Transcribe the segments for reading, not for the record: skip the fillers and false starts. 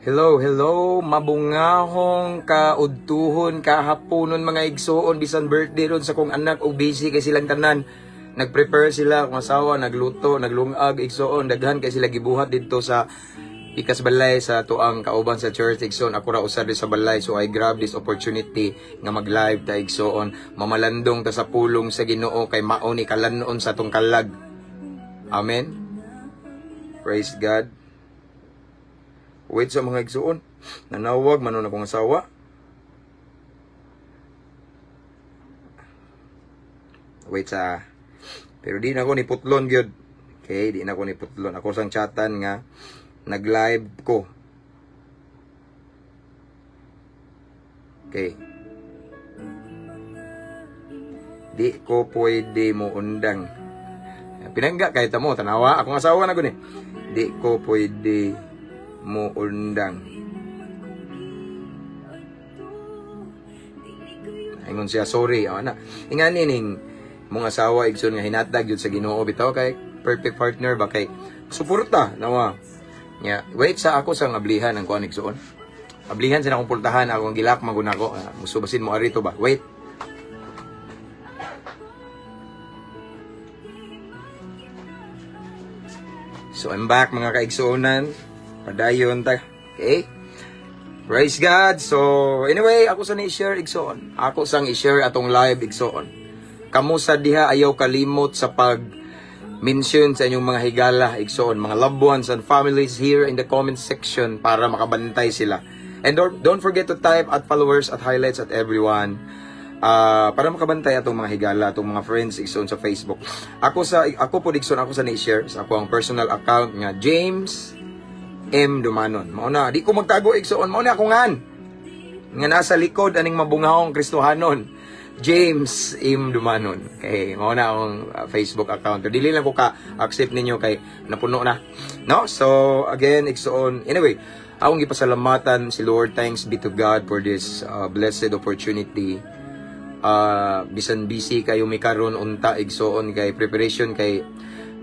Hello, hello, mabungahong kaudtuhon, kahaponon, mga igsoon, bisan birthday ron sa kong anak og busy kay silang tanan. Nagprepare sila, akong asawa, nagluto, naglungag, igsoon, daghan kay sila gibuhat didto sa pikas balay sa tuang kauban sa church, igsoon. Ako ra usa sa balay, so I grab this opportunity nga mag-live ta, igsoon. Mamalandong ta sa pulong sa Ginoo kay mao ni kalanon sa atong kalag. Amen. Praise God. Wait sa mga igsuon. Nanawag man nun akong asawa. Wait sa. Pero di na ako ni putlon gyud. Okay, di na ako ni putlon. Ako sang chatan nga nag-live ko. Okay. Di ko pwede mo undang. Pinangga kahit mo tanawa akong asawa na guni. Di ko pwede mo undang. Ingon siya, sorry. O, ana. Ingani ning mong asawa, igsoon, nga hinatag yun sa Ginoo bitaw kay perfect partner ba kay suporta nawa. Nya, wait sa ako sang ablihan ang kuan, igsoon. Ablihan sa akong pultahan, akong gilak maguna ko. Musubasin mo arito ba? Wait. So I'm back, mga kaigsuonan. Padayon ta. Okay? Praise God. So anyway, ako sa ni-share, igsoon. Ako sang i-share atong live, igsoon. Kamo sa diha, ayaw kalimot sa pag mention sa inyong mga higala, igsoon, mga loved ones and families here in the comment section para makabantay sila. And don't forget to type at followers, at highlights, at everyone. Para makabantay atong mga higala, atong mga friends, igsoon, sa Facebook. Ako po, igsoon, ako sa ni-share sa ako ang personal account nga James M. Dumanon. Mao na, di ko magtago, igsoon, mao na ako ngan. Nga nasa likod aning mabungahong Kristohanon. James M. Dumanon. Okay, mao na akong Facebook account. Pero dili lang ko ka-accept ninyo kay napuno na. No? So, again, igsoon, anyway, akong gipasalamatan si Lord. Thanks be to God for this blessed opportunity. Bisan busy kayo mi karon unta, igsoon, kay preparation kay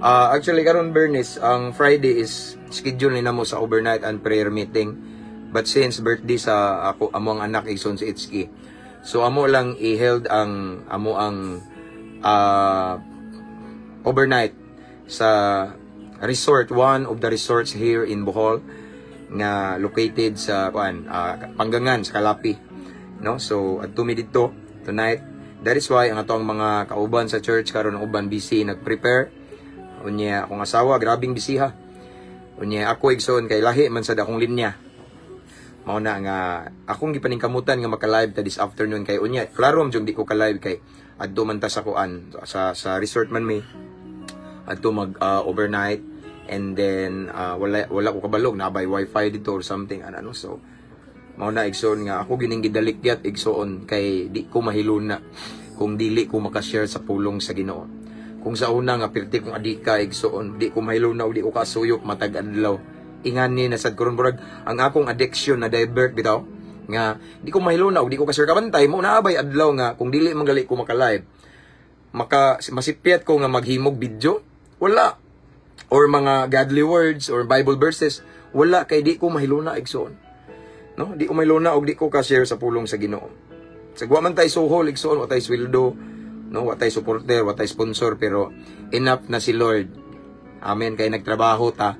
actually karon Bernice, ang Friday is schedule ni namo sa overnight and prayer meeting, but since birthday sa ako amo ang anak, igsoon, si Itski, so amo lang i-held ang amo ang overnight sa resort, one of the resorts here in Bohol nga located sa kuan, Panggangan sa Kalapi, no? So adto mi didto tonight. That is why ang atong mga kauban sa church karon, ang uban busy nagprepare. Unya akong asawa grabing busy ha. Unya ako, igsoon, kay lahi man sad akong linya. Mao na nga akong gipaningkamutan nga maka-live ta this afternoon kay unya klaro man jud di ko ka-live kay adto man ta sa kuan, sa resort man mi adto mag overnight and then wala ko kabalog na by wifi dito or something ano, ano. So mao na, igsoon, nga ako gining gidalikyat, igsoon, kay di ko mahiluna kung dili ko makashare sa pulong sa Ginoo. Kung sa una nga pirti kong adika, igsoon, di ko mahiluna o di ko kasuyop matag adlaw. Ingani na sad karon, murag ang akong addiction na divert bitaw nga di ko mahiluna o di ko ka-share kabantay mo naabay adlaw nga kung dili man gali ko maka-live, maka masipyat ko nga maghimog video wala or mga godly words or Bible verses wala kay di ko mahiluna, igsoon, no? Di ko mahiluna og di ko ka-share sa pulong sa Ginoo. Sa wa man tay suhol, igsoon, wa tay sweldo, no, wa tay supporter, wa tay sponsor, pero enough na si Lord. Amen, kay nagtrabaho ta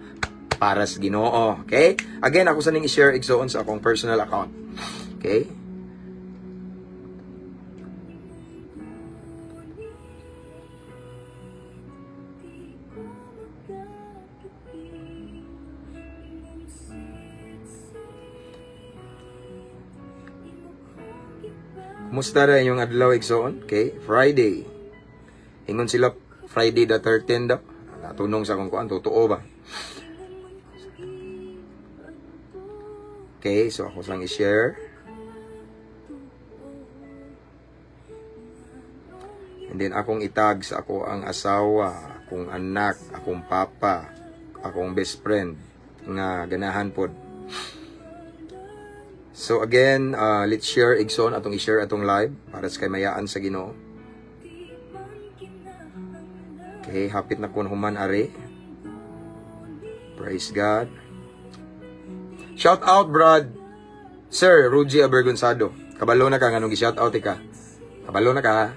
para sa Ginoo. Okay? Again, ako sa ning i-share, igsoon, sa akong personal account. Okay? Kumusta ra inyong adlaw, igsoon? Okay, Friday. Ingon sila Friday the 13 daw. Natunong sa akong kuan, totoo ba? Okay, so ako lang i-share. And then akong itag sa ako ang asawa, akong anak, akong papa, akong best friend nga ganahan pod. So again, let's share, igsoon, atong i-share atong live para sa kay mayaan sa Ginoo. Okay, hapit na kun human ari. Praise God. Shout out, Brad Sir Ruji Abergonzado. Kabalo na ka nganong gi-shout out ka. Kabalo na ka.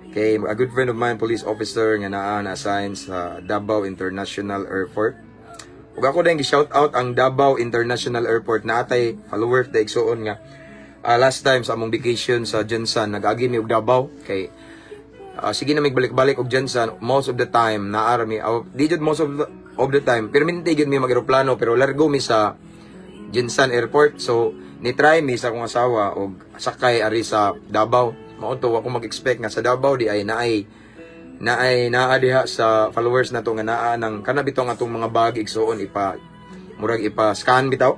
Okay, a good friend of mine, police officer nga naa na-assign sa Davao International Airport. Ug ako din gi-shout out ang Davao International Airport na atay followers da, igsuon, nga last time sa among vacation sa GenSan, nag-agi mi og Davao kay sige na balik-balik og GenSan. Most of the time naa ra mi, di jud most of the time, pero minti gyud mi mag-eroplano, pero largo mi sa GenSan Airport. So ni try mi sa akong asawa og sakay ari sa Davao. Mao to, ako mag-expect nga sa Davao di ay naay naa diha sa followers nato nga naa ng kana bitong atong mga bag, igsuon, ipa murag ipa scan bitaw,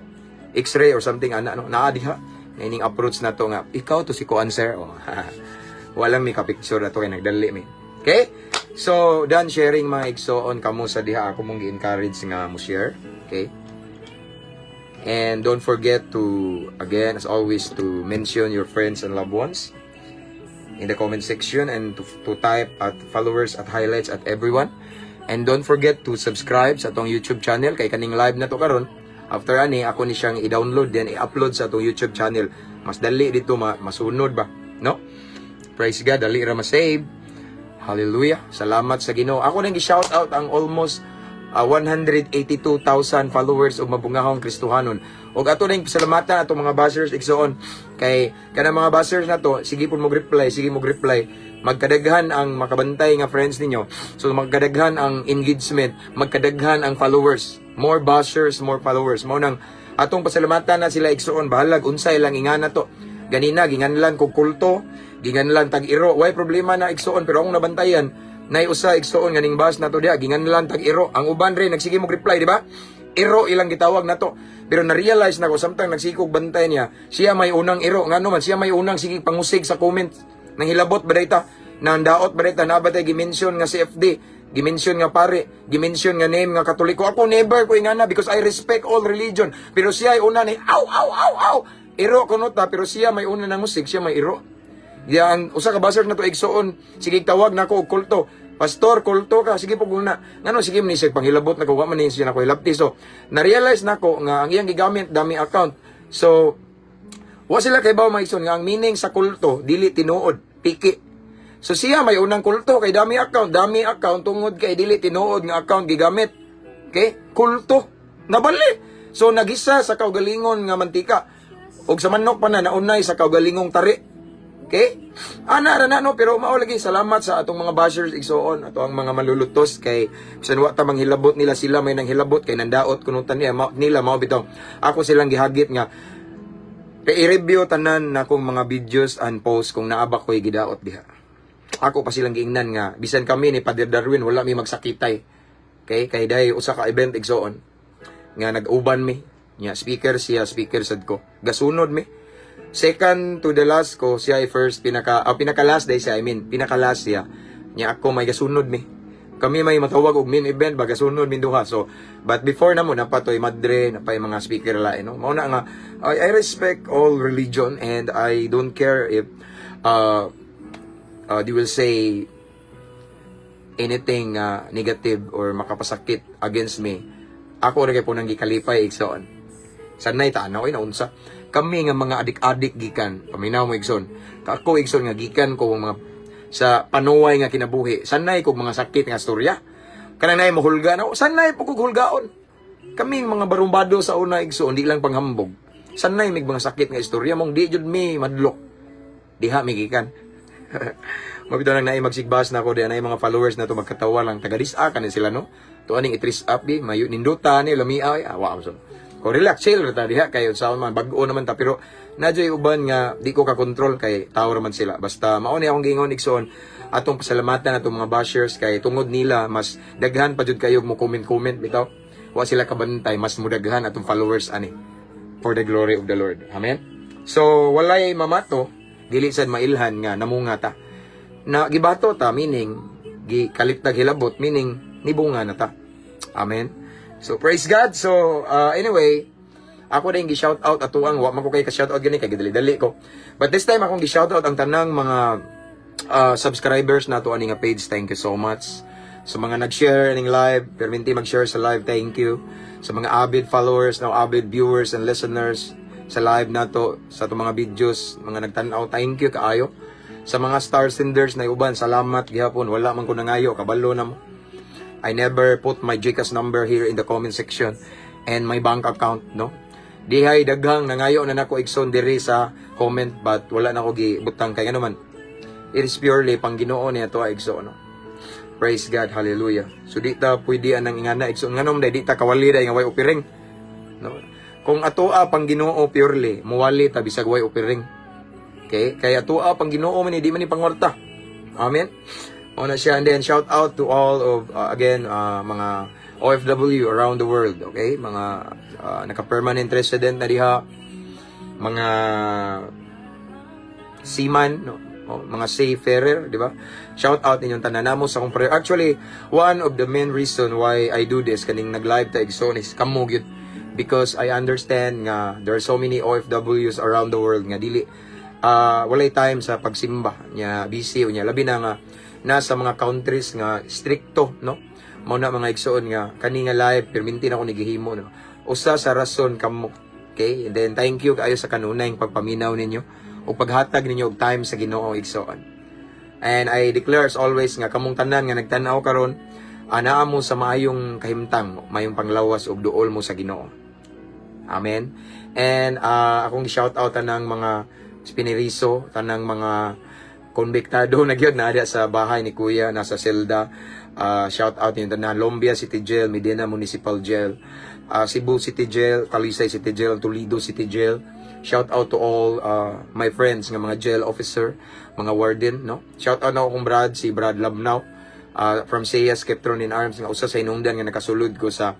x-ray or something ana, no? Naa diha na ining approach nato nga ikaw to si kuan, sir. Oh, walang mi ka picture ato kay nagdali mi. Okay, so done sharing, mga igsoon. Kamo sa diha, ako mong gi-encourage nga mo share, okay? And don't forget to, again, as always, to mention your friends and loved ones in the comment section and to type @followers, @highlights, @everyone. And don't forget to subscribe sa atong YouTube channel kay kaning live na to karon. After ani, ako ni siyang i-download then i-upload sa atong YouTube channel. Mas dali dito masunod ba, no? Praise God, dali ra ma-save. Hallelujah. Salamat sa Ginoo. Ako nang gi-shout out ang almost 182,000 followers og Mabungahong Kristohanon. Og ato ning pasalamatan atong mga bashers, igsoon, kay kanang mga bashers na to, sige po mo reply, sige mo reply. Magkadaghan ang makabantay nga friends ninyo. So magkadaghan ang engagement, magkadaghan ang followers. More bashers, more followers. Mao nang atong pasalamatan na sila, igsoon, bahalag unsay lang ingana to. Ganina ginganlan kog kulto, ginganlan tag iro. Way problema na, igsoon, pero akong nabantayan nay usa, igsuon, nga ning bash na to diha, ginganlan tag iro. Ang uban rin nagsige mo reply, di ba? Iro ilang gitawag nato. Pero na-realize nako samtang nagsikog bantay niya, siya may unang iro. Ngano man siya may unang sige pangusig sa comment nang hilabot ba dayta, nang daot ba dayta, na ba tay gimension nga CFD, gimension nga pare, gimension nga name nga Katoliko. Ako never ko ingana because I respect all religion. Pero siya ay una ni aw aw aw aw. Iro kuno ta, pero siya may una nang usig, siya may iro. Diya ang usa ka basher na to, igsuon, sige tawag nako og kulto. "Pastor, kulto ka." Sige po guna. Ngano sige man ni siya panghilabot na ko, wa man ni siya nako hilabti. So, na-realize nako nga ang iyang gigamit dami account. So, wa sila kay bawo, mga igsoon, nga ang meaning sa kulto dili tinuod, piki. So siya may unang kulto kay dami account tungod kay dili tinuod nga account gigamit. Okay? Kulto. Nabali. So nagisa sa kaugalingon nga mantika. Og sa manok pa na naunay sa kaugalingong tari. Okay? Ana ra na, no, pero mao lagi, salamat sa atong mga bashers, igsoon, ato ang mga malulutos, kay bisan wa ta manghilabot nila, sila may nanghilabot kay nandaot kuno tan niya nila. Mao bitaw ako silang gihagit nga kay i-review tanan na akong mga videos and posts kung naa ba ko'y gidaot diha. Ako pa silang giingnan nga bisan kami ni Father Darwin wala mi magsakitay. Okay? Kay dahil usa ka event, igsoon, nga nag-uban mi. Nya speaker siya, speaker sad ko. Gasunod mi. Second to the last ko, siya ay first pinaka pinaka last day siya, I mean, pinaka last siya. Nya ako may gasunod mi. Kami may matawag og main event ba, gasunod min duha. So, but before na mo napatoy madre, napay mga speaker lain, no. Mao na nga I respect all religion and I don't care if they will say anything negative or makapasakit against me. Ako ra kay po nang gikalipay, igsoon. Sanay ta ana oy naunsa. Kami nga mga adik-adik gikan, paminaw mo, igsoon. Ako, igsoon, nga gikan ko mga sa panuway nga kinabuhi. Sanay kog mga sakit nga storya. Kanang naay mohulga na, sanay po kog hulgaon. Kaming mga barumbado sa una, igsoon, di lang panghambog. Sanay mig mga sakit nga istorya mong di jud mi madlok. Diha mi gikan. Mabito nang naay magsigbas na ako di naay mga followers na to magkatawa lang taga dis kanin sila, no. To aning itris up di mayo nindota ni lamia ay awa so. Ko relax, chill ra ta diha kay unsa man bag-o naman ta, pero nadyoy uban nga di ko ka-control kay tao ra man sila. Basta mao ni akong giingon, igsoon, atong pasalamatan atong mga bashers kay tungod nila mas daghan pa jud kayo mo comment comment bitaw. Wa sila kabantay, mas mudaghan atong followers ani for the glory of the Lord. Amen. So walay mamato, dili sad mailhan nga namunga ta. Na gibato ta meaning gi kalitag hilabot, meaning nibunga na ta. Amen. So praise God. So anyway, ako din gi-shout out ato ang wa man ko kay ka-shout out gani kay gidali-dali ko. But this time akong gi-shout out ang tanang mga subscribers nato ani nga page. Thank you so much. Sa mga nag-share ning live, perminti mag-share sa live, thank you. Sa mga avid followers, now avid viewers and listeners sa live nato, sa atong mga videos, mga nagtan-aw, thank you kaayo. Sa mga star senders na uban, salamat gihapon. Wala man ko nangayo, kabalo na mo. I never put my GCash number here in the comment section and my bank account, no? Dihay daghang nangayo na nako, igsoon, diri sa comment, but wala na ko gibutang kay ano man. It is purely pang Ginoo niya to, igsoon, no? Praise God, hallelujah. So di ta pwede anang ingana, igsoon, nganom day di ta kawali day nga way offering. No? Kung atoa pang Ginoo purely, muwali ta bisag way offering. Okay? Kaya atoa pang Ginoo man ni, di man ni pangwarta. Amen. Mao na siya. And then shout out to all of again mga OFW around the world, okay? Mga naka-permanent resident na diha, mga seaman, no? O, mga seafarer, di ba? Shout out inyong tanan namo sa akong prayer. Actually, one of the main reason why I do this, kaning nag-live ta, igsoon, is kamo gyud, because I understand nga there are so many OFWs around the world nga dili walay time sa pagsimba nya, busy unya, labi na nga nasa mga countries nga strikto, no? Mao na, mga igsoon, nga kani nga live perminti na ko ni gihimo, no, usa sa rason kamo, okay? And then thank you kaayo sa kanunayng pagpaminaw ninyo o paghatag ninyo og time sa Ginoo, igsoon. And I declare as always nga kamong tanan nga nagtan-aw karon, anaa mo sa maayong kahimtang, maayong panglawas ug duol mo sa Ginoo. Amen. And akong shout out tanang mga spineriso, tanang mga konbiktado na gyud naa sa bahay ni Kuya, nasa selda. Shout out yung tanan Lumbia City Jail, Medina Municipal Jail, Cebu City Jail, Talisay City Jail, Toledo City Jail. Shout out to all my friends nga mga jail officer, mga warden, no? Shout out na akong Brad, si Brad Labnaw, from Seyas Keptron in Arms, nga usa sa hinungdan nga nakasulod ko sa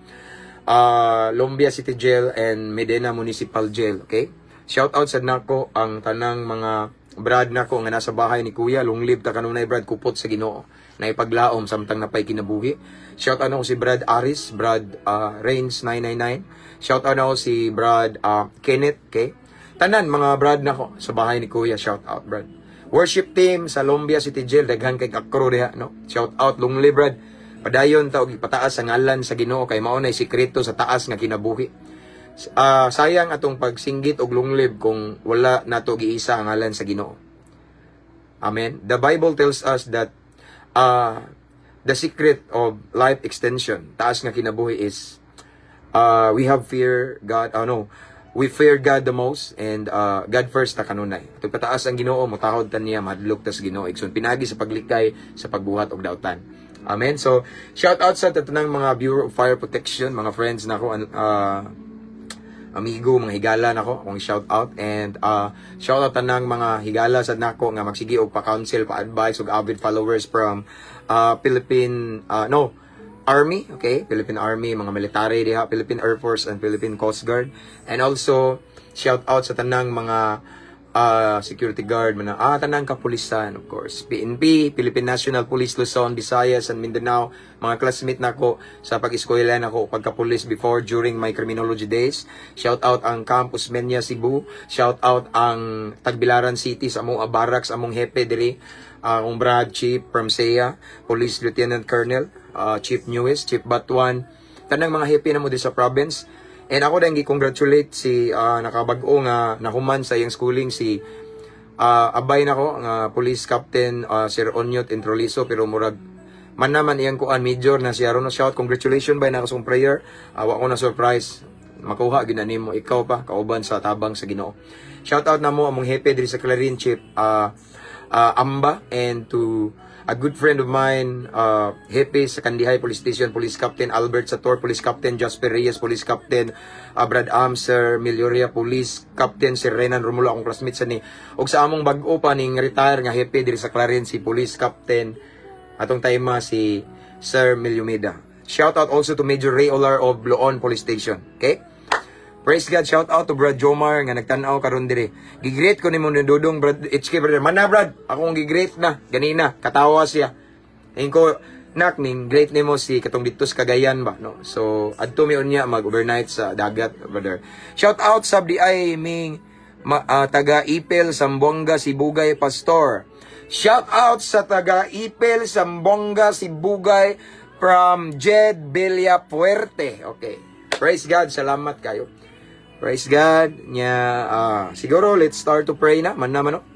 Lumbia City Jail and Medina Municipal Jail, okay? Shout out sa nako ang tanang mga brad nako nga nasa bahay ni Kuya, long live ta kanunay, Brad, kupot sa Ginoo. Naipaglaom samtang napay kinabuhi. Shout out nako si Brad Aris, Brad Range 999. Shout out nako si Brad Kenneth, okay? Tanan mga brad nako sa bahay ni Kuya, shout out, Brad. Worship team sa Lumbia City Jail, daghan kay kakro diha, no? Shout out, long live, Brad. Padayon ta og ipataas ang ngalan sa Ginoo kay mao nay sikreto sa taas nga kinabuhi. Sayang atong pagsinggit og long live kung wala nato giisa ang ngalan sa Ginoo. Amen. The Bible tells us that the secret of life extension, taas nga kinabuhi, is we have fear God, no, we fear God the most and God first ta kanunay. Atong pataas ang Ginoo, motahod ta niya, mahadlok ta sa Ginoo. Igsoon, pinagi sa paglikay sa pagbuhat og dautan. Amen. So, shout out sa tanang mga Bureau of Fire Protection, mga friends nako, amigo, mga higala nako, akong shout out, and shout out tanang mga higala sa nako nga magsige og pa-counsel, pa-advise og avid followers from Philippine no Army, okay? Philippine Army, mga military diha, Philippine Air Force and Philippine Coast Guard. And also shout out sa tanang mga security guard, mga tanang kapulisan, of course. PNP, Philippine National Police Luzon, Visayas and Mindanao, mga classmate nako sa pag-eskwela nako pagka-police before, during my criminology days. Shout out ang Camp Osmeña Cebu. Shout out ang Tagbilaran City sa among barracks, among hepe diri. Akong Brad Chief from SEA, Police Lieutenant Colonel, Chief Newis, Chief Batuan, tanang mga hepe namo diri sa province. And ako din gi-congratulate si nakabag-o nga nahuman sa iyang schooling, si abay nako nga Police Captain Sir Onyot Introliso, pero murag man naman iyang kuan, major na siya ron. Shout congratulations bay nako sa prayer. Wa ko na surprise makuha gid na nimo, ikaw pa kauban sa tabang sa Ginoo. Shout out namo among hepe diri sa Clarin, Chief Amba, and to a good friend of mine, hepe sa Kandihay Police Station, Police Captain Albert Sator, Police Captain Jasper Reyes, Police Captain Brad Am, Sir Melioria, Police Captain Sir Renan Romulo, akong classmate sa ni. Og sa among bag-o pa ning retire nga hepe diri sa Clarin, si Police Captain atong time si Sir Miliumeda. Shout out also to Major Ray Olar of Loon Police Station. Okay? Praise God, shout out to Brad Jomar nga nagtan-aw karon diri. Gigreet ko nimo ni Dudong, Brad HK brother. Mana Brad, akong gigreet na ganina, katawa siya. Ingon ko, "Nak, ning greet nimo si katong didto sa Cagayan ba, no?" So adto mi unya mag overnight sa dagat, brother. Shout out sab di ay ming taga Ipil, Zamboanga, Sibugay, Pastor. Shout out sa taga Ipil, Zamboanga, Sibugay from Jed Villafuerte. Okay. Praise God, salamat kayo. Praise God. Nya siguro let's start to pray na man naman, no.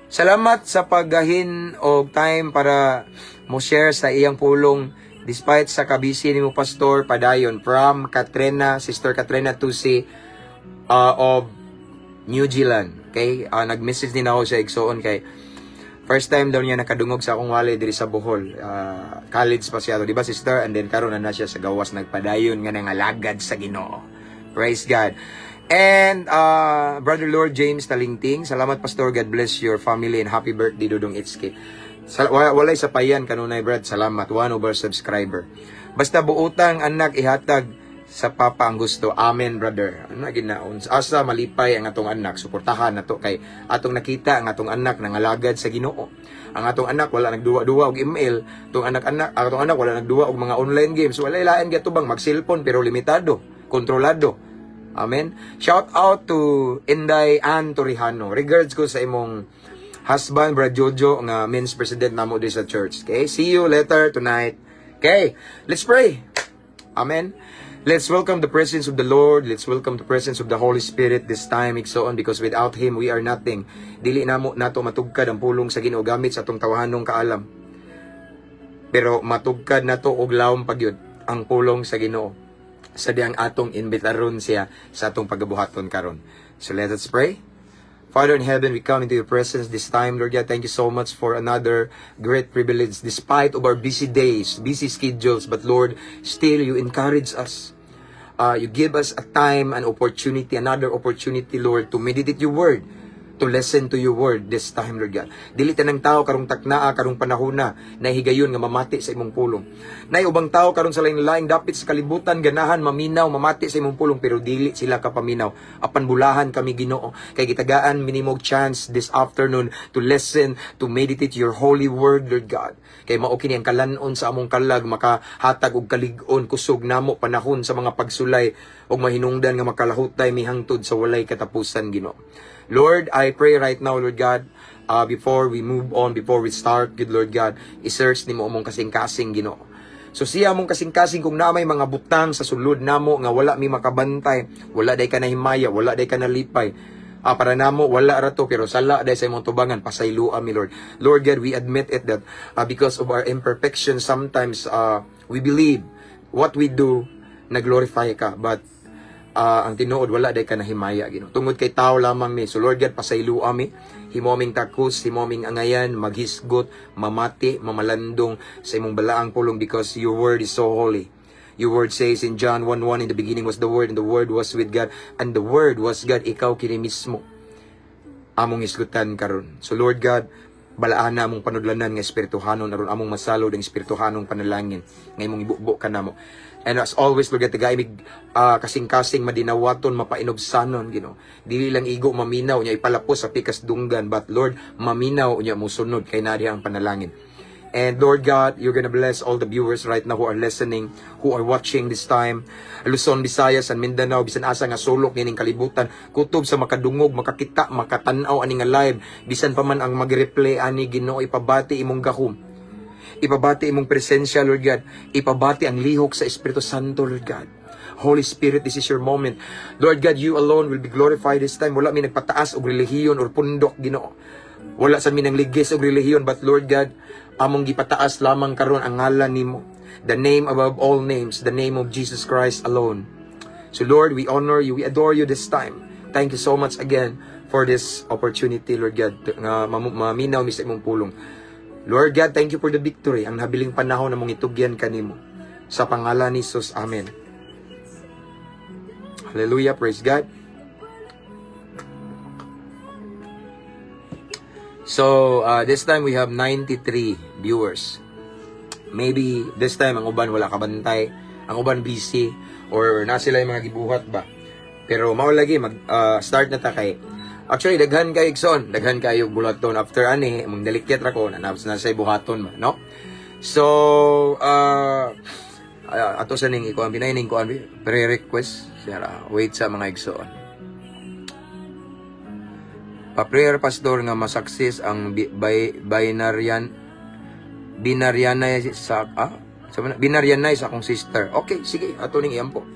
Salamat sa paggahin og time para mo share sa iyang pulong despite sa kabisi nimo, Pastor, padayon, from Katrina, Sister Katrina Tusi of New Zealand. Okay? Nag-message din ako sa igsoon kay first time daw niya nakadungog sa akong wali diri sa Bohol. College pa siya, di ba, sister? And then karon na na siya sa gawas, nagpadayon nga nangalagad sa Ginoo. Praise God. And Brother Lord James Talingting, salamat, Pastor, God bless your family and happy birthday, Dudong Itski. Walay sapayan kanunay, Brad, salamat, one over subscriber. Basta buotang anak, ihatag sa papa ang gusto. Amen, brother. Ano ginaon? Asa malipay ang atong anak, suportahan nato kay atong nakita ang atong anak nangalagad sa Ginoo. Ang atong anak wala nagduwa-duwa og email, atong anak-anak, atong anak wala nagduwa og mga online games. Wala lain gatubang mag-cellphone pero limitado, kontrolado. Amen. Shout out to Inday Ann Torijano. Regards ko sa imong husband, Brad Jojo, nga men's president namo diri sa church. Okay? See you later tonight. Okay? Let's pray. Amen. Let's welcome the presence of the Lord. Let's welcome the presence of the Holy Spirit this time, igsoon, because without Him, we are nothing. Dili namo nato matugkad ang pulong sa Ginoo gamit sa atong tawahanong kaalam. Pero matugkad nato og lawom pagyud ang pulong sa Ginoo sa diyang atong imbitaron siya sa atong pagabuhaton karon. So let us pray. Father in heaven, we come into your presence this time. Lord God, thank you so much for another great privilege despite of our busy days, busy schedules. But Lord, still you encourage us. You give us a time, an opportunity, another opportunity, Lord, to meditate your word, to listen to your word this time, Lord God. Dili tanang tao karong taknaa, karong panahona, na higayon nga mamati sa imong pulong. Nay ubang tao karon sa lain-laing dapit sa kalibutan, ganahan maminaw, mamati sa imong pulong, pero dili sila kapaminaw. Apan bulahan kami, Ginoo, kay gitagaan mi nimog chance this afternoon to listen, to meditate your holy word, Lord God. Kay mao kini ang kalanon sa among kalag, makahatag og kalig-on, kusog namo panahon sa mga pagsulay ug mahinungdan nga makalahutay mi hangtod sa walay katapusan, Ginoo. Lord, I pray right now, Lord God, before we move on, before we start, good Lord God, i-search nimo among kasing-kasing, Ginoo. So siya among kasing-kasing kung na may mga butang sa sulod namo nga wala mi makabantay, wala day ka nahimaya, wala day ka nalipay. Para namo wala ra to, pero sala day sa imong tubangan, pasayloa mi, Lord. Lord God, we admit it that because of our imperfection sometimes we believe what we do na glorify ka, but ang tinuod wala day ka nahimaya, Ginoo. Tungod kay tao lamang mi. So Lord God, pasayloa mi. Himo aming takos, himo aming angayan, maghisgot, mamati, mamalandong sa imong balaang pulong because your word is so holy. Your word says in John 1:1, "In the beginning was the Word, and the Word was with God, and the Word was God." Ikaw kini mismo among isgutan karon. So Lord God, balaan na among panudlanan nga espirituhanon aron among masalod ang espirituhanong panalangin nga imong ibubo kanamo. And as always, Lord God, tagai mig kasing-kasing madinawaton, mapainubsanon, Ginoo. Dili lang igo maminaw nya ipalapos sa pikas dunggan, but Lord, maminaw nya musunod kay naa ang panalangin. And Lord God, you're gonna bless all the viewers right now who are listening, who are watching this time. Luzon, Visayas, and Mindanao, bisan asa nga sulok nining kalibutan, kutob sa makadungog, makakita, makatan-aw ani nga live, bisan pa man ang mag-replay ani, Ginoo, ipabati imong gahom. Ipabati imong presensya, Lord God. Ipabati ang lihok sa Espiritu Santo, Lord God. Holy Spirit, this is your moment. Lord God, you alone will be glorified this time. Wala mi nagpataas og relihiyon or pundok, Ginoo. Wala sa mi nangligis og relihiyon, but Lord God, among gipataas lamang karon ang ngalan nimo. The name above all names, the name of Jesus Christ alone. So Lord, we honor you, we adore you this time. Thank you so much again for this opportunity, Lord God, nga maminaw mi sa imong pulong. Lord God, thank you for the victory. Ang nabiling panahon na mong itugyan kanimo. Sa pangalan ni Jesus, Amen. Hallelujah, praise God. So, this time we have 93 viewers. Maybe this time ang uban wala kabantay, ang uban busy, or na sila yung mga gibuhat ba. Pero mao lagi mag start na ta kay actually daghan kay igsoon, daghan kayo bulaton after ani mong dalikyat ra ko na na say buhaton ba, no? So, ato sa ning ikuan binay ning kuan pre-request siya, wait sa mga igsoon. Pa-prayer, Pastor, nga masaksis ang binaryan binaryanay sa So, binaryanay sa akong sister. Okay, sige, ato ning iampo.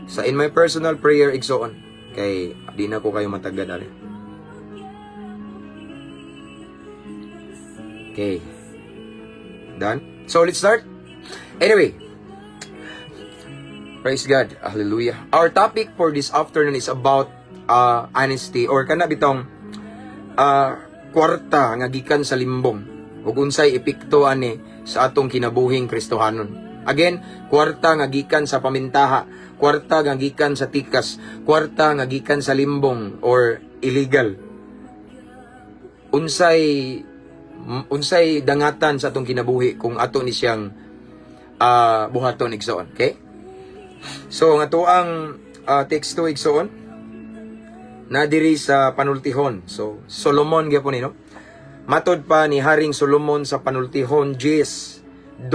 Sa in my personal prayer, igsoon, kay di na ko kayo matagad ali. Okay. Done? So, let's start. Anyway, praise God. Hallelujah. Our topic for this afternoon is about honesty or kana bitong kwarta nga gikan sa limbong ug unsay epekto ani sa atong kinabuhing Kristohanon. Again, kwarta nga gikan sa pamintaha, kwarta nga gikan sa tikas, kwarta nga gikan sa limbong or illegal. Unsay dangatan sa atong kinabuhi kung ato ni siyang buhaton, igsoon, okay? So ang ato ang teksto, igsoon, na diri sa Panultihon. So Solomon gyapon ni, no? Matod pa ni Haring Solomon sa Panultihon 10:2.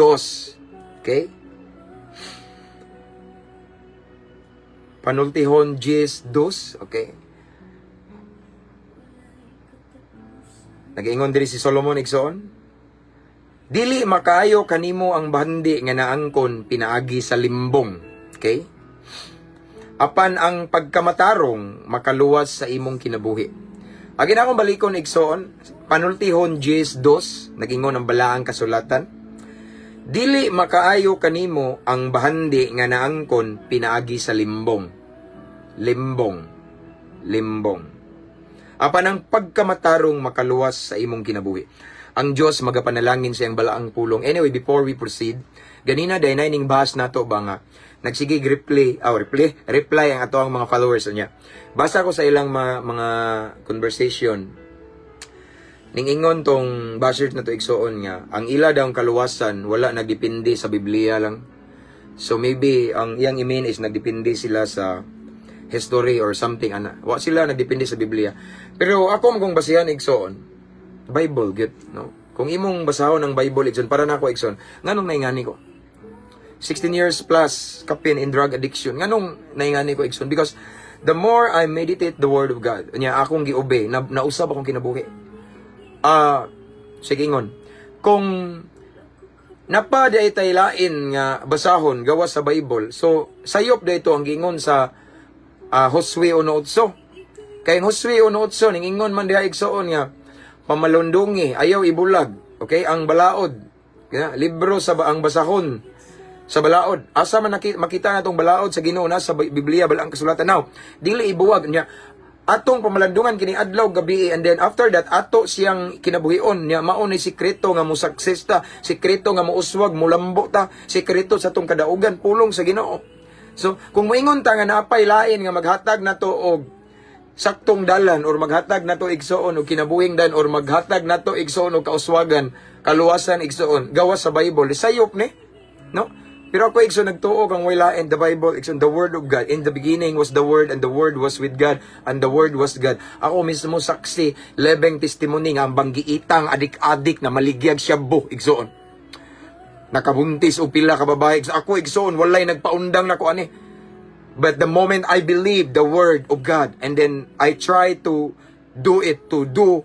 Okay? Panultihon 10:2, okay? Nag-ingon diri si Solomon, igsoon. Dili makaayo kanimo ang bahandi nga naangkon pinaagi sa limbong. Okay? Apan ang pagkamatarong makaluwas sa imong kinabuhi. Agin akong balikon, igsoon, Panultihon 10:2, nag-ingon ang balaang kasulatan. Dili makaayo kanimo ang bahandi nga naangkon pinaagi sa limbong. Limbong. Limbong. Apan ang pagkamatarong makaluwas sa imong kinabuhi. Ang Dios magapanalangin sa iyang balaang pulong. Anyway, before we proceed, ganina day ning bahas nato ba nga nagsigig reply, reply ang ato ang mga followers niya. Basa ko sa ilang mga conversation. Ning ingon tong bashers na to, igsoon, nga ang ila daw kaluwasan wala nagdepende sa Biblia lang. So maybe ang iyang i-mean is nagdepende sila sa history or something ana. Wa sila nagdepende sa Biblia. Pero ako kung basihan, igsoon, Bible gyud, no? Kung imong basahon ang Bible, igsoon, para nako, igsoon, nganong naingani ko? 16 years plus kapin in drug addiction. Nganong naingani ko, igsoon? Because the more I meditate the word of God, nya akong gi-obey, nausab akong kinabuhi. Sige ingon. Kung napa di tay lain nga basahon gawas sa Bible, so sayop dayto ang giingon sa Josue 1:8. Kay Josue 1:8 ning ingon man diha, igsoon, nga pamalundungi, ayaw ibulag. Okay, ang balaod. Yeah, libro sa ang basahon sa balaod. Asa man makita natong balaod sa Ginoo? Na sa Biblia, balaang kasulatan. Now, dili ibuwag niya atong pamalandungan kini adlaw gabi, and then after that ato siyang kinabuhion niya. Mao ni sikreto nga mo success ta, sikreto nga mouswag, mulambo ta, sikreto sa atong kadaugan, pulong sa Ginoo. So kung moingon ta nga naapay lain nga maghatag nato og saktong dalan or maghatag nato, igsoon, og kinabuhing dan or maghatag nato, igsoon, og kauswagan, kaluwasan, igsoon, gawas sa Bible, sayop ni, no? Pero ako, igsoon, nagtuo kang wala in the Bible, igsoon, the word of God. In the beginning was the Word, and the Word was with God, and the Word was God. Ako mismo saksi, lebeng testimony nga ang banggiitang adik-adik na maligyag shabu, igsoon. Nakabuntis og pila ka babae. Ako, igsoon, walay nagpaundang nako ani. But the moment I believe the word of God, and then I try to do it, to do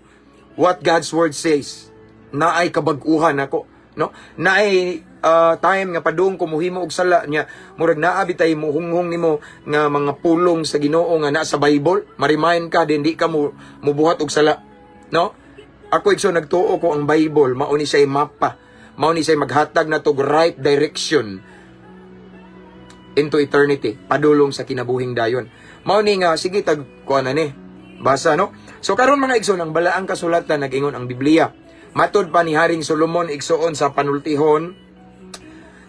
what God's word says, naay kabag-uhan ako, no? Naay time nga padung ko muhimo og sala niya, murag naa bitay muhunghong nimo nga mga pulong sa Ginoo nga naa sa Bible, ma-remind ka din di ka mo mubuhat og sala, no? Ako, igsoon, nagtuo ko ang Bible mao ni siya mapa, mao ni siya maghatag nato og right direction into eternity, padulong sa kinabuhing dayon. Mao ni nga sige tag kuan na ni. Basa, no? So karon, mga igsoon, ang balaang kasulatan nag-ingon ang Biblia. Matod pa ni Haring Solomon, igsoon, sa Panultihon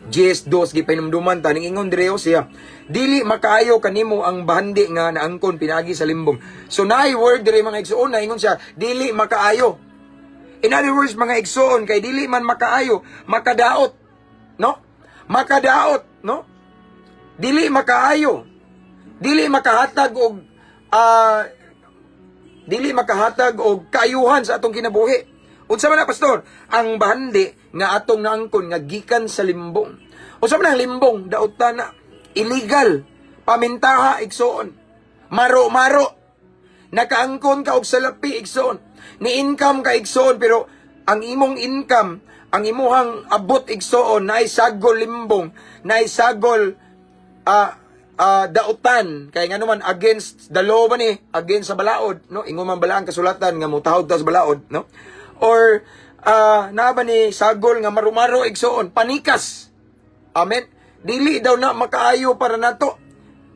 10:2, gipahinumduman ta ning ingon dire siya. Dili makaayo kanimo ang bahandi nga naangkon pinaagi sa limbong. So naay word dire, mga igsoon, naingon siya, dili makaayo. In other words, mga igsoon, kay dili man makaayo, makadaot, no? Makadaot, no? Dili makaayo. Dili makahatag og kaayuhan sa atong kinabuhi. Unsa man na, pastor? Ang bahandi nga atong naangkon nga gikan sa limbong. Unsa man ang limbong? Dautan na. Illegal. Pamintaha, igsoon. Maro-maro. Nakaangkon ka og salapi, igsoon. Ni income ka, igsoon, pero ang imong income Ang imuhang abot, igsoon, naay sagol limbong, naay sagol dautan, kay ngano man, against the law ba ni, against sa balaod, no? Ingon man bala ang kasulatan nga mutahod ta sa balaod, no? Or naa ba ni sagol nga marumaro, igsoon, panikas. Amen. Dili daw na makaayo para nato,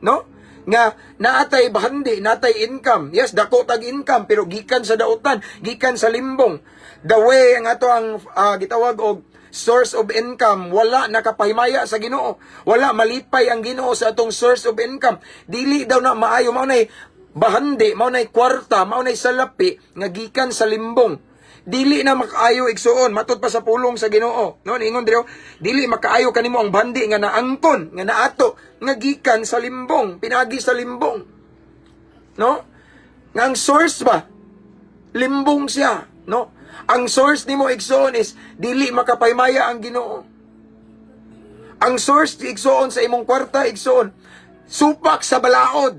no? Nga naatay bahandi, naatay income. Yes, dako tag income, pero gikan sa dautan, gikan sa limbong. The way ang ato ang gitawag og source of income, wala nakapahimaya sa Ginoo. Wala malipay ang Ginoo sa atong source of income. Dili daw na maayo. Mao nay bahandi, mao nay kwarta, mao nay salapi nga gikan sa limbong. Dili na makaayo, igsuon, matud pa sa pulong sa Ginoo. No, niingon diri, dili makaayo kanimo ang bahandi nga naangkon, nga naato, nga gikan sa limbong, pinagi sa limbong. No? Nga ang source ba? Limbong siya, no? Ang source nimo, igsuon, is dili makapahimaya ang Ginoo. Ang source, igsuon, sa imong kwarta, igsuon, supak sa balaod.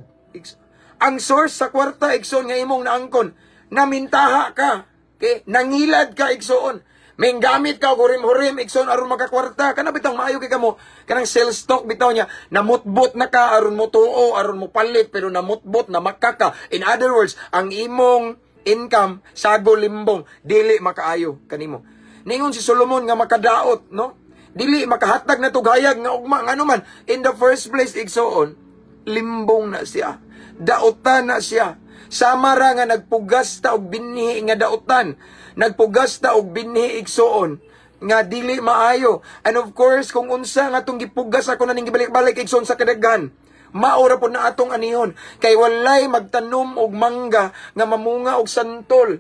Ang source sa kwarta, igsuon, nga imong naangkon, namintaha ka. Okay? Nangilad ka, igsuon. May gamit ka og hurim-hurim, igsuon, aron makakwarta. Kana bitang maayo kay kamo kanang sales talk bitaw niya, namutbot na ka aron mo tuo, aron mo palit, pero namutbot na makaka. In other words, ang imong income sagol limbong, dili makaayo kanimo. Ningon si Solomon nga makadaot, no? Dili makahatag na tug hayag nga ugma, ngano man, in the first place, igsuon, limbong na siya. Dautan na siya. Sama ra nga nagpugas ta og binhi nga dautan. Nagpugas ta og binhi, igsuon, nga dili maayo. And of course, kung unsa nga atong gipugas, ako na ning gibalik-balik, igsuon, sa kadaghan, mao ra pod na atong anihon. Kay walay magtanom og mangga nga mamunga og santol.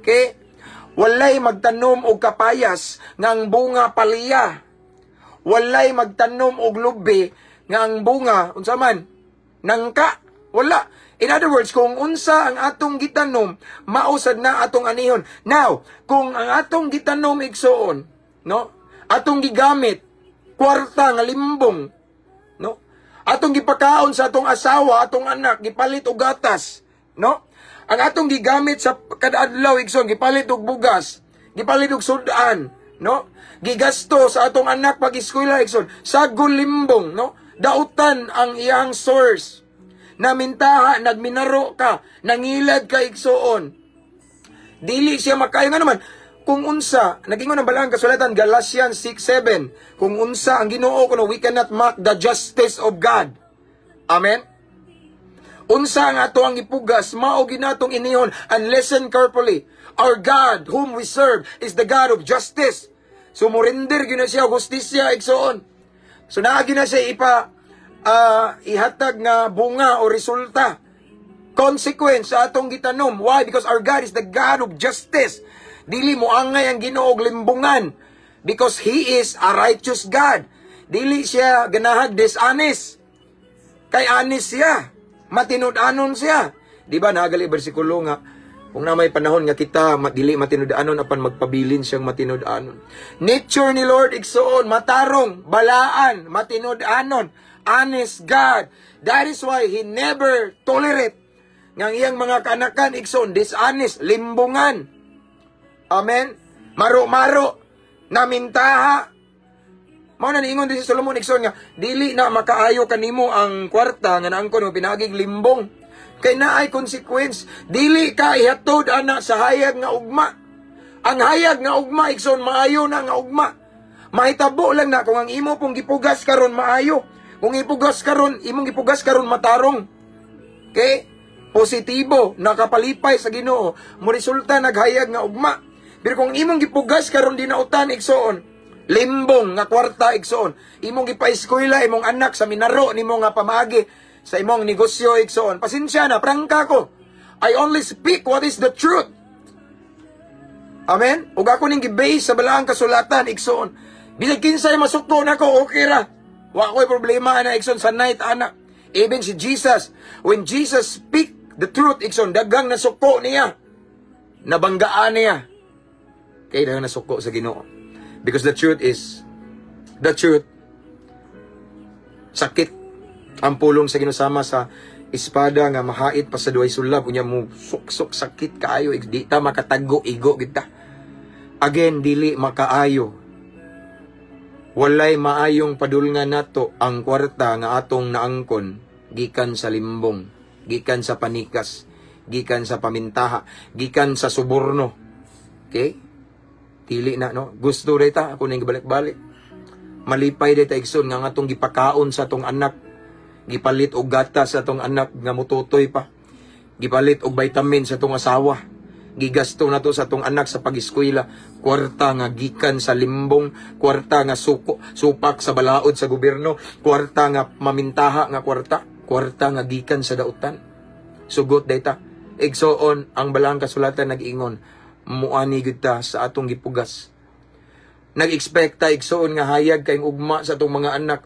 Okay? Walay magtanom og kapayas nga ang bunga palya. Walay magtanom og lubi nga ang bunga unsa man, nangka. Wala. In other words, kung unsa ang atong gitanom, mao sad na atong anihon. Now, kung ang atong gitanom, igsuon, no? Atong gigamit kwarta nga limbong, no? Atong gipakaon sa atong asawa, atong anak, gipalit og gatas, no? Ang atong gigamit sa kada adlaw, igsoon, gipalit og bugas, gipalit og sudan, no? Gigasto sa atong anak pag eskwela, igsoon, sagol limbong, no? Dautan ang iyang source. Namintaha, nagminaro ka, nangilad ka, igsuon. Dili siya makayo, nga naman, kung unsa, nagingon ang balaang kasulatan, Galatians 6:7, kung unsa ang Ginoo kuno, we cannot mock the justice of God. Amen? Unsa ang ato ang ipugas, mao ginatong inihon. And listen carefully. Our God, whom we serve, is the God of justice. So, mo-render gyud na siya hustisya, igsoon. So, naagi na siya ipa ihatag nga bunga o resulta. Consequence sa atong gitanom. Why? Because our God is the God of justice. Dili mo angay ang Ginoo og limbungan. Because He is a righteous God. Dili siya ganahag dishonest. Kay honest siya. Matinud-anon siya. Di ba nagali bersikulo nga kung na may panahon nga kita dili matinud-anon, apan magpabilin siyang matinud-anon? Nature ni Lord, igsuon, matarong, balaan, matinud-anon, honest God. That is why He never tolerate nga ang iyang mga kaanakan, igsoon, dishonest, limbungan. Amen? Maro-maro, namintaha. Mao na niingon din si Solomon, igsoon, nga dili na makaayo kanimo ang kwarta nga naangkon mo pinagig limbong. Kay naay consequence, dili ka ihatod ana sa hayag nga ugma. Ang hayag nga ugma, igsoon, maayo na nga ugma. Mahitabo lang na kung ang imo pong gipugas karon maayo. Kung ipugas karon, imong gipugas karon matarong. Okay? Positibo, nakapalipay sa Ginoo, mo resulta naghayag nga ugma. Pero kung imong gipugas karon dinautan, igsoon, limbong nga kwarta, igsoon, imong gipaeskwela imong anak sa minaro nimo nga pamaagi sa imong negosyo, igsoon. Pasensya na, prangka ko. I only speak what is the truth. Amen? Ug ako ning gi-base sa balaang kasulatan, igsoon. Bilang kinsay masukto nako, okay ra. Wa ko'y problema ana, igsoon, sa night ana. Even si Jesus, when Jesus speak the truth, igsoon, daghang nasuko niya. Nabanggaan niya. Kay daghang nasuko sa Ginoo. Because the truth is the truth. Sakit ang pulong sa Ginoo sama sa espada nga mahait pa sa duhay sulab, unya mo suksok, sakit kaayo, di ta makatago, igo kita. Again, dili makaayo. Walay maayong padulngan nato ang kwarta nga atong naangkon gikan sa limbong, gikan sa panikas, gikan sa pamintaha, gikan sa suborno. Okay? Dili na, no? Gusto rin ta, ako nang balik-balik. Malipay day ta, igsoon, nga atong gipakaon sa atong anak, gipalit og gatas sa atong anak nga mututoy pa. Gipalit og vitamin sa atong asawa. Gigasto nato sa atong anak sa pag-eskwela, kwarta nga gikan sa limbong, kwarta nga suko, supak sa balaod sa gobyerno, kwarta nga mamintaha nga kwarta, kwarta nga gikan sa dautan. Sugot day ta. Igsoon, ang balaang kasulatan nag-ingon, muani gyud ta sa atong gipugas. Nag-expect ta, igsoon, nga hayag kayong ugma sa atong mga anak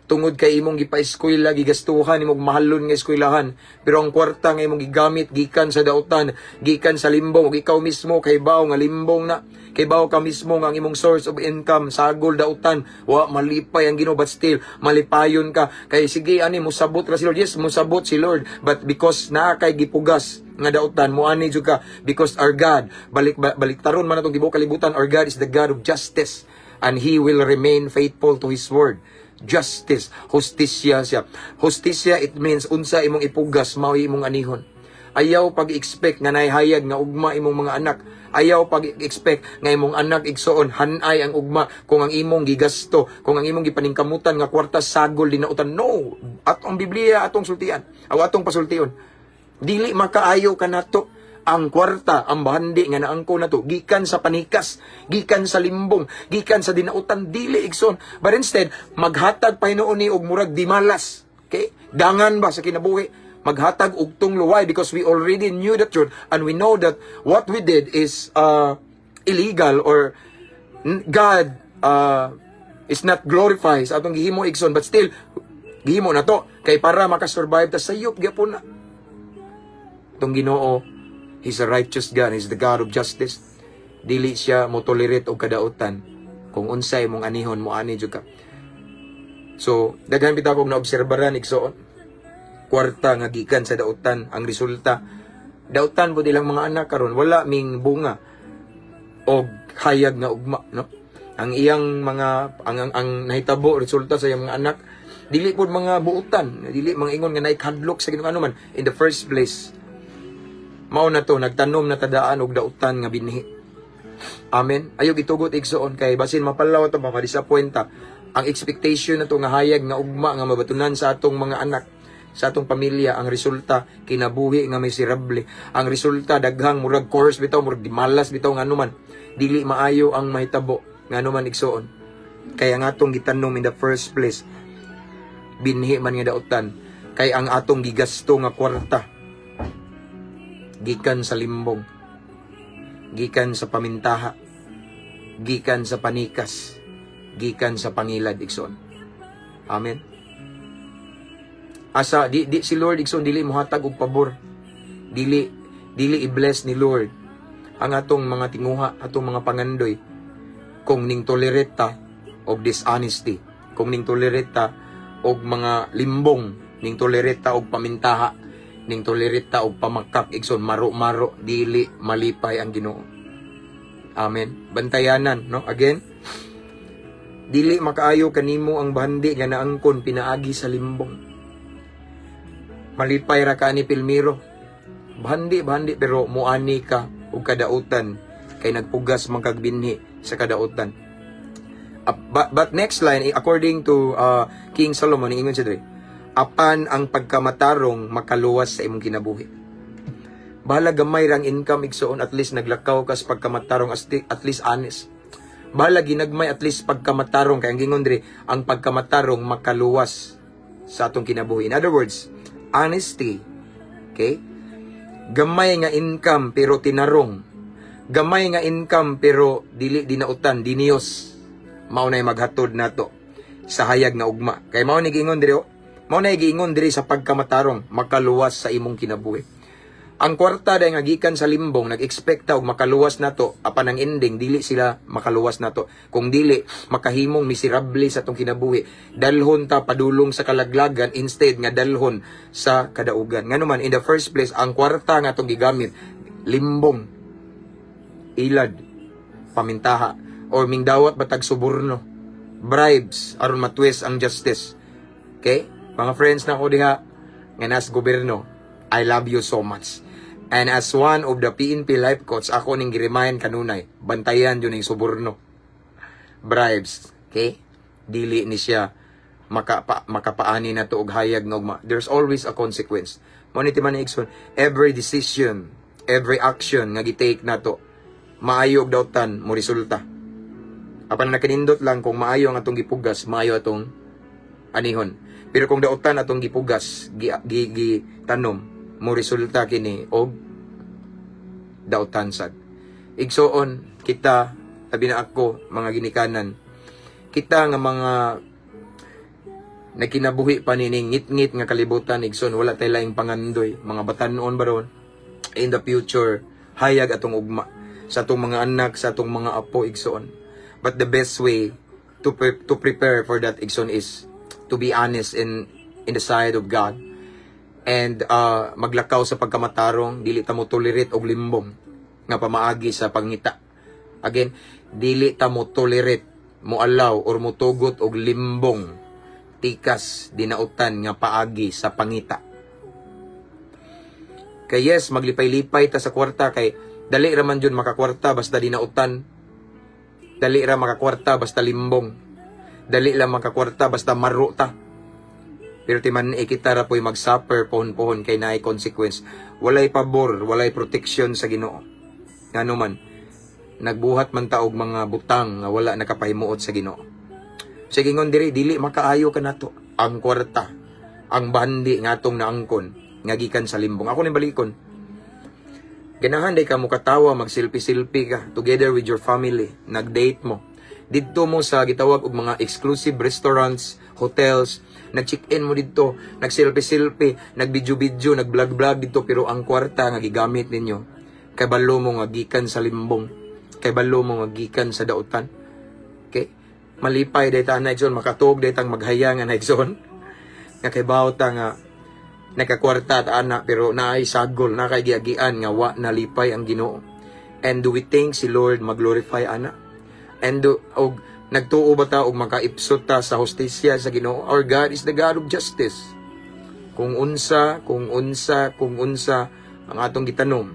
tungod kay imong gipa-eskwela, gigastuhan imong mahalon nga eskwelahan. Pero ang kwarta nga imong gigamit gikan sa dautan, gikan sa limbong, ug ikaw mismo kay baw nga limbong na, kay baw ka mismo nga ang imong source of income sagol dautan, wa malipay ang Ginoo, but still malipayon ka kay sige ani musabot ra si Lord. Yes, musabot si Lord, but because naa kay gipugas nga dautan, muani jud ka, because our God, balik baliktaron man atong tibuok kalibutan, our God is the God of justice and He will remain faithful to His word. Justice, hustisya siya. Hustisya, it means unsa imong ipugas, mao imong anihon. Ayaw pag-expect nga nahayag nga ugma imong mga anak. Ayaw pag-expect nga imong anak, igsoon, hanay ang ugma kung ang imong gigasto, kung ang imong gipaningkamutan nga kwarta sagol dinautan. No, atong Biblia atong sultian, aw atong pasultion. Dili makaayo kanato ang kwarta, ang bahandi nga naangko nato gikan sa panikas, gikan sa limbong, gikan sa dinautan, dili, igsoon. But instead, maghatag pa hinuon ni og murag dimalas. Okay? Dangan ba sa kinabuhi? Maghatag og tunglo. Why? Because we already knew the truth and we know that what we did is illegal or God is not glorified sa atong gihimo, igsoon, but still gihimo na to kay para makasurvive ta. Sayop gyapon na. Itong Ginoo, He's a righteous God. He's the God of justice. Dili siya mo tolerate og kadautan. Kung unsay mong anihon, mo ani jud ka. So, daghan bitaw kog naobserbaran, igsoon. Kwarta nga gikan sa dautan, ang resulta dautan po ilang mga anak karon, wala ming bunga og hayag nga ugma, no? Ang iyang mga ang nahitabo resulta sa iyang mga anak, dili pod mga buutan, dili mga ingon nga naikadlok sa Ginoo man. In the first place, mao na to, nagtanom na tadaan og dautan nga binhi. Amen. Ayaw gitugot, igsoon, kay basin mapalaw to, mapadisappoint ta. Ang expectation na to nga hayag nga ugma nga mabatunan sa atong mga anak, sa atong pamilya, ang resulta kinabuhi nga miserable. Ang resulta daghang murag course bitaw, murag dimalas bitaw, nga anuman. Dili maayo ang mahitabo nga anuman, igsoon. Kaya nga atong gitanom in the first place binhi man nga dautan, kay ang atong gigasto nga kwarta gikan sa limbong, gikan sa pamintaha, gikan sa panikas, gikan sa pangilad, igsoon. Amen. Asa di si Lord, igsoon, dili mohatag og pabor. Dili i-bless ni Lord ang atong mga tinguha, atong mga pangandoy kung ning tolerate ta og dishonesty, kung ning tolerate ta og mga limbong, ning tolerate ta og pamintaha, ning tolerate ta og pamakak, igsoon, maro-maro, dili malipay ang Ginoo. Amen. Bantayanan, no? Again, dili makaayo kanimo ang bahandi nga naangkon pinaagi sa limbong. Malipay ra ka ni Pilmiro. Bahandi, bahandi, pero muani ka og kadautan kay nagpugas man kag binhi sa kadautan. But next line, according to King Solomon, ingon siya diri, apan ang pagkamatarong makaluwas sa imong kinabuhi. Bahala gamay rang income, igsoon, at least naglakaw ka sa pagkamatarong, at least honest. Bahala ginagmay, at least pagkamatarong, kay ang gingon diri, ang pagkamatarong makaluwas sa atong kinabuhi. In other words, honesty. Okay? Gamay nga income pero tinarong. Gamay nga income pero dili dinautan, diniyos. Mao nay maghatod nato sa hayag nga ugma. Kay mao ni giingon diri, oh. Mao na giingon diri sa pagkamatarong makaluwas sa imong kinabuhi. Ang kwarta dahil nga gikan sa limbong, nag-expect ta og makaluwas nato, apan ang ending dili sila makaluwas nato. Kung dili makahimong miserable sa atong kinabuhi, dalhon ta padulong sa kalaglagan instead nga dalhon sa kadaugan. Ngano man, in the first place, ang kwarta nga atong gigamit limbong, ilad. Pamintaha or mingdawat ba tag suborno, bribes, aron matwist ang justice. Okay? Mga friends na ko diha nga nas gobyerno, I love you so much. And as one of the PNP life coach, ako ning gi-remind kanunay, bantayan jud ning suborno. Bribes, okay? Dili ni siya makapaani na to og hayag nga ugma. There's always a consequence. Mo ni timan ni, igsoon, every decision, every action nga gi-take nato, maayo og dautan mo resulta. Apan nakanindot lang kung maayo ang atong gipugas, maayo atong anihon. Pero kung dautan atong gipugas, gi tanom, mo resulta kini og dautan sad. Igsoon, kita, tabi na ako, mga ginikanan, kita nga mga nagkinabuhi pa nining ngit-ngit nga kalibutan, igsoon, wala tay laing pangandoy, mga batanon ba ron, in the future, hayag atong ugma sa atong mga anak, sa atong mga apo, igsoon. But the best way to prepare for that, igsoon, is to be honest in the side of God and maglakaw sa pagkamatarong, dili ta mo tolerate og limbong nga pamaagi sa pangita. Again, dili ta mo tolerate, mo allow or mo tugot og limbong, tikas, dinautan nga paagi sa pangita. Kay yes, maglipay-lipay ta sa kwarta kay dali ra man jud makakwarta basta dinautan. Dali ra makakwarta basta limbong. Dali lang makakwarta basta maro ta. Pero timan kita ra po'y mag-suffer pohon-pohon kay naay consequence. Walay pabor, walay protection sa Ginoo. Ngano man, nagbuhat man ta og mga butang nga wala nakapahimuot sa Ginoo. Sige, ngon diri, dili makaayo kanato ang kwarta, ang bandi nga atong naangkon nga gikan sa limbong. Ako ning balikon. Ganahan day ka mo katawa, mag-selfie-selfie ka together with your family, nag-date mo. Didto mo sa gitawag og mga exclusive restaurants, hotels, nag-check-in mo didto, nag-selfie-selfie, nag-video-video, nag-vlog-vlog didto, pero ang kwarta nga gigamit ninyo, kabalo mo nga gikan sa limbong, kabalo mo nga gikan sa dautan. Okay? Malipay day ta na, igsoon, makatuog day tang maghaya nga na, igsoon. Nga kay ta nga nakakwarta ta ana, pero naay sagol, nakay giagian nga wa nalipay ang Ginoo. And do we think si Lord mag-glorify ana? And do, og nagtuo ba ta og makaipsot ta sa hustisya sa Ginoo? Our God is the God of justice. Kung unsa, kung unsa, kung unsa ang atong gitanom,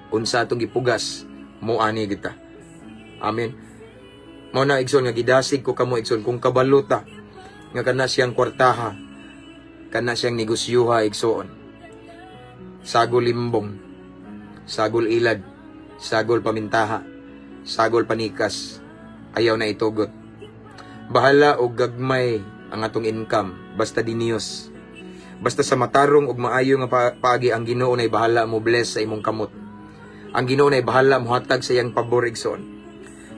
unsa atong gipugas, mo ani kita. Amen. Mao na, igsoon, nga gidasig ko kamo, igsoon, kung kabalo ta nga kana siyang kwartaha, kana siyang negosyuha, igsoon. Sagol limbong, sagol ilad, sagol pamintaha, sagol panikas, ayaw na itugot. Bahala og gagmay ang atong income, basta diniyos. Basta sa matarong ug maayo nga paagi, ang Ginoo nay bahala mo bless sa imong kamot. Ang Ginoo nay bahala mo hatag sa iyang pabor, igsoon.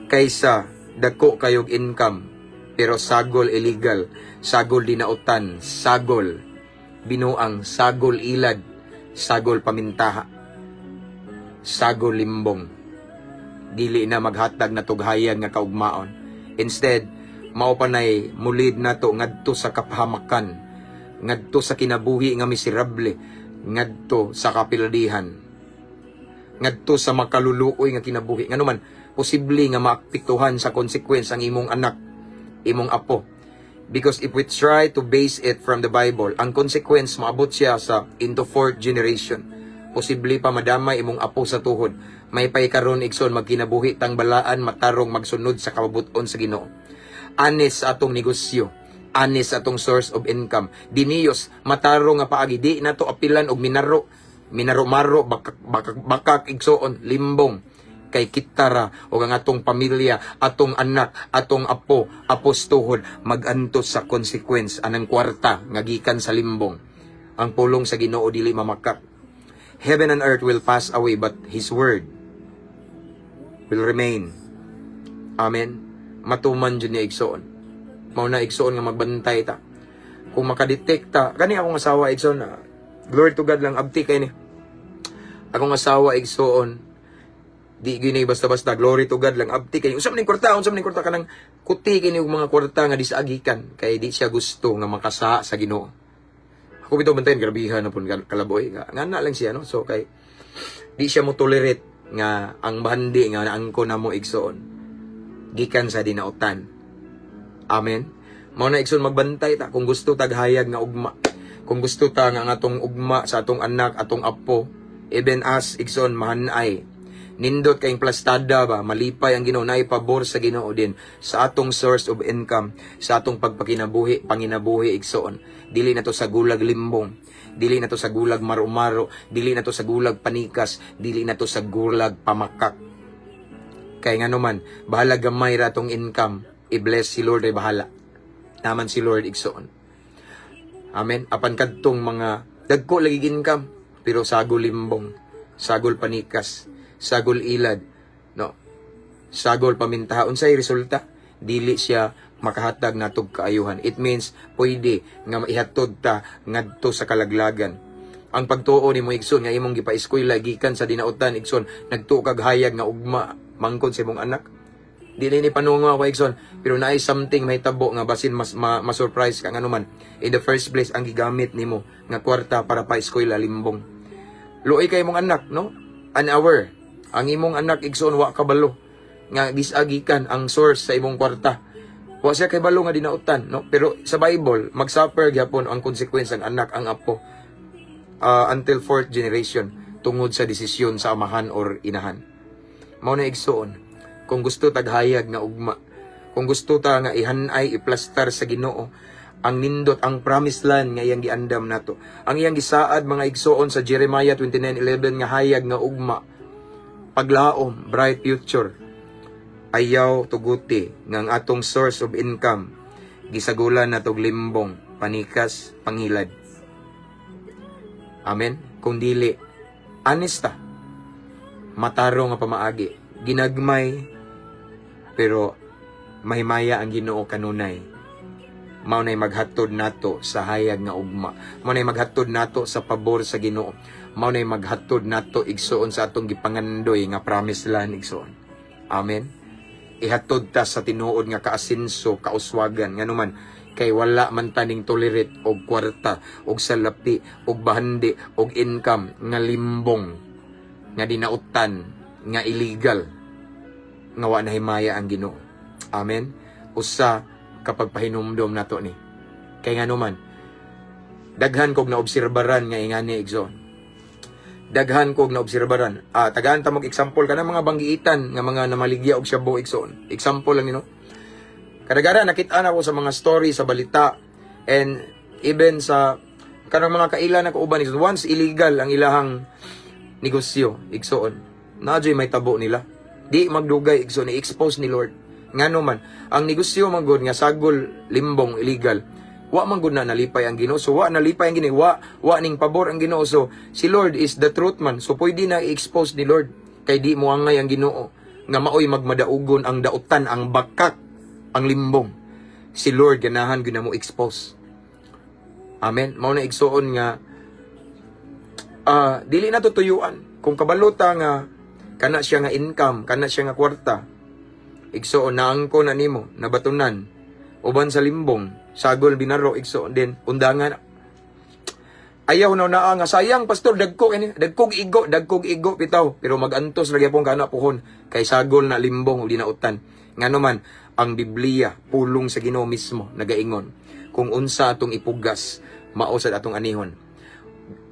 Kaysa dako kayog income pero sagol illegal, sagol dinautan, sagol binuang, sagol ilad, sagol pamintaha, sagol limbong. Dili na maghatag na tughayag nga kaugmaon. Instead, mao pa nay mulid nato ngadto sa kapahamakan, ngadto sa kinabuhi nga miserable, ngadto sa kapildihan, ngadto sa makaluluoy nga kinabuhi. Ngano man, posible nga maapektuhan sa consequence ang imong anak, imong apo. Because if we try to base it from the Bible, ang consequence maabot siya sa into fourth generation. Posible pa madamay imong apo sa tuhod. May pay karon, igsoon, magkinabuhi tang balaan, matarong, magsunod sa kabubuton sa Ginoo. Honest sa atong negosyo, honest sa atong source of income. Diniyos, matarong nga paagi, di nato apilan og minaro, minaro-maro, bakak, bakak, bakak, igsoon, limbong kay kita ra o ang atong pamilya, atong anak, atong apo, apos tuhod, magantos sa consequence anang kwarta nga gikan sa limbong. Ang pulong sa Ginoo dili mamakak. Heaven and earth will pass away, but His word will remain. Amen. Matuman jud ni, igsoon. Mao na, igsoon, nga magbantay ta. Kung makadetect ta, kani akong asawa, igsoon, glory to God lang, abti kay ni. Akong asawa, igsoon, di gini basta-basta, glory to God lang, abti kay unsa man ning kwarta, unsa man ning kwarta, kanang kuti kini og mga kwarta nga disagikan kay di siya gusto nga makasa sa Ginoo. Ako bitaw bantayan, grabihan na pud kalaboy nga na lang siya, no? So kay di siya mo tolerate. Nga ang bahandi nga naangko namo, igsoon, gikan sa dinautan. Amen. Mao na, igsoon, magbantay ta kung gusto tag hayag nga ugma. Kung gusto ta nga ang atong ugma sa atong anak, atong apo, even as, igsoon, mahanay. Nindot kayong plastada ba, malipay ang Ginoo, naay pabor sa Ginoo din sa atong source of income, sa atong pagpakinabuhi, panginabuhi, igsoon. Dili na to sa gulag limbong, dili na to sa gulag marumaro, dili na to sa gulag panikas, dili na to sa gulag pamakak. Kay nga naman, bahala gamay ra atong income, i-bless si Lord ay bahala. Naman si Lord, igsoon. Amen. Apan kadtong mga dagko lagi income pero sagol limbong, sagol panikas, sagol ilad, no? Sagol pamintaha. Unsay resulta? Dili siya makahatag natog kaayuhan. It means pwede nga maihatod ta ngadto sa kalaglagan. Ang pagtuo nimo, igsoon, nga imong gipa-eskwela gikan sa dinautan, igsoon, nagtuo kag hayag nga ugma mangkod sa imong anak. Dili ni panungo ako, igsoon, pero naay something mahitabo nga basin mas ma-surprise ka nganuman. In the first place, ang gigamit nimo nga kwarta para pa-eskwela, limbong. Luoy kay imong anak, no? An hour. Ang imong anak, igsoon, wa kabalo nga gisagikan ang source sa imong kwarta. Wa siya kay balo nga dinautan, no? Pero sa Bible, magsuffer gyapon ang consequence ang anak, ang apo, until fourth generation tungod sa desisyon sa amahan or inahan. Mao na, igsoon, kung gusto taghayag nga ugma, kung gusto ta nga ihanay, iplastar sa Ginoo ang nindot, ang promised land nga iyang giandam nato. Ang iyang gisaad, mga igsoon, sa Jeremiah 29:11 nga hayag nga ugma, paglaom, bright future. Ayaw tuguti nga ang atong source of income gisagulan natog limbong, panikas, pangilad. Amen. Kung dili, honest ta. Matarong nga pamaagi. Ginagmay, pero mahimaya ang Ginoo kanunay. Mao nay maghatod nato sa hayag nga ugma. Mao nay maghatod nato sa pabor sa Ginoo. Mao nay maghatod nato, igsoon, sa atong gipangandoy nga promised land, igsoon. Amen. Ihatod ta sa tinuod nga kaasinso, kauswagan, nganuman kay wala man taning tolerate og kwarta, og salapi, og bahandi, og income nga limbong, nga dinautan, nga illegal, nga wa nahimaya ang Ginoo. Amen. Usa kapag pahinumdom nato ni. Kay nganuman, daghan kog naobserbaran nga ingani, igsoon. Daghan kog naobserbaran. Ah, tagaan ta mag example kana mga banggiitan nga mga namaligya og shabu, igsoon. Example lang nino. Kadagara nakita na ko sa mga story sa balita and even sa kanang mga kaila na kauban, igsoon. Once illegal ang ilahang negosyo, igsoon, naa juy may tabo nila. Di magdugay, igsoon, i-expose ni Lord. Ngano man, ang negosyo man gud nga sagol limbong, illegal. Wa man gud na nalipay ang Ginoo. So wa nalipay ang Ginoo, wa ning pabor ang Ginoo. So si Lord is the truth man. So pwede na i-expose ni Lord kay di mo angay ang Ginoo nga maoy magmadaugon ang dautan, ang bakak, ang limbong. Si Lord ganahan gyud na mo expose. Amen. Mao na, igsoon, nga dili na tutuyuan. Kung kabalota nga kana siya nga income, kana siya nga kwarta, igsoon, naangko na nimo, nabatunan uban sa limbong, sagol binaro, igsoon, din undangan. Ayaw na naa nga sayang, pastor, dagko kini, dagkog igo, dagkog igo pitaw, pero magantos lagi pong kana puhon kay sagol na limbong o dinautan. Ngano man, ang Biblia, pulong sa Ginoo mismo, nagaingon kung unsa atong ipugas, mao sad atong anihon.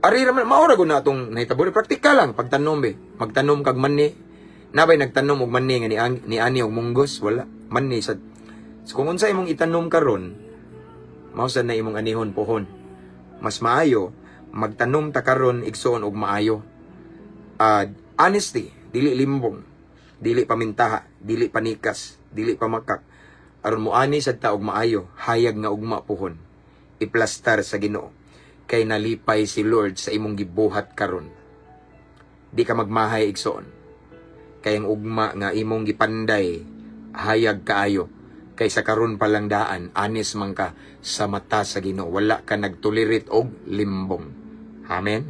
Ari ra man, mao ra gud na atong nahitabo. Praktikal lang pagtanom be. Magtanom kag mani, nabay nagtanom og mani nga ni ani og munggos? Wala. Mani sad. So kung unsa imong itanom karon, mao sad na imong anihon pohon. Mas maayo magtanom ta karon, igsoon, og maayo. Honesty, dili limbong, dili pamintaha, dili panikas, dili pamakak. Aron mo ani sad ta og maayo, hayag nga ugma pohon. Iplastar sa Ginoo. Kay nalipay si Lord sa imong gibuhat karon. Di ka magmahay, igsoon. Kay ang ugma nga imong gipanday, hayag kaayo. Kay sa karon pa lang daan, honest man ka sa mata sa Ginoo. Wala ka nagtolerate og limbong. Amen.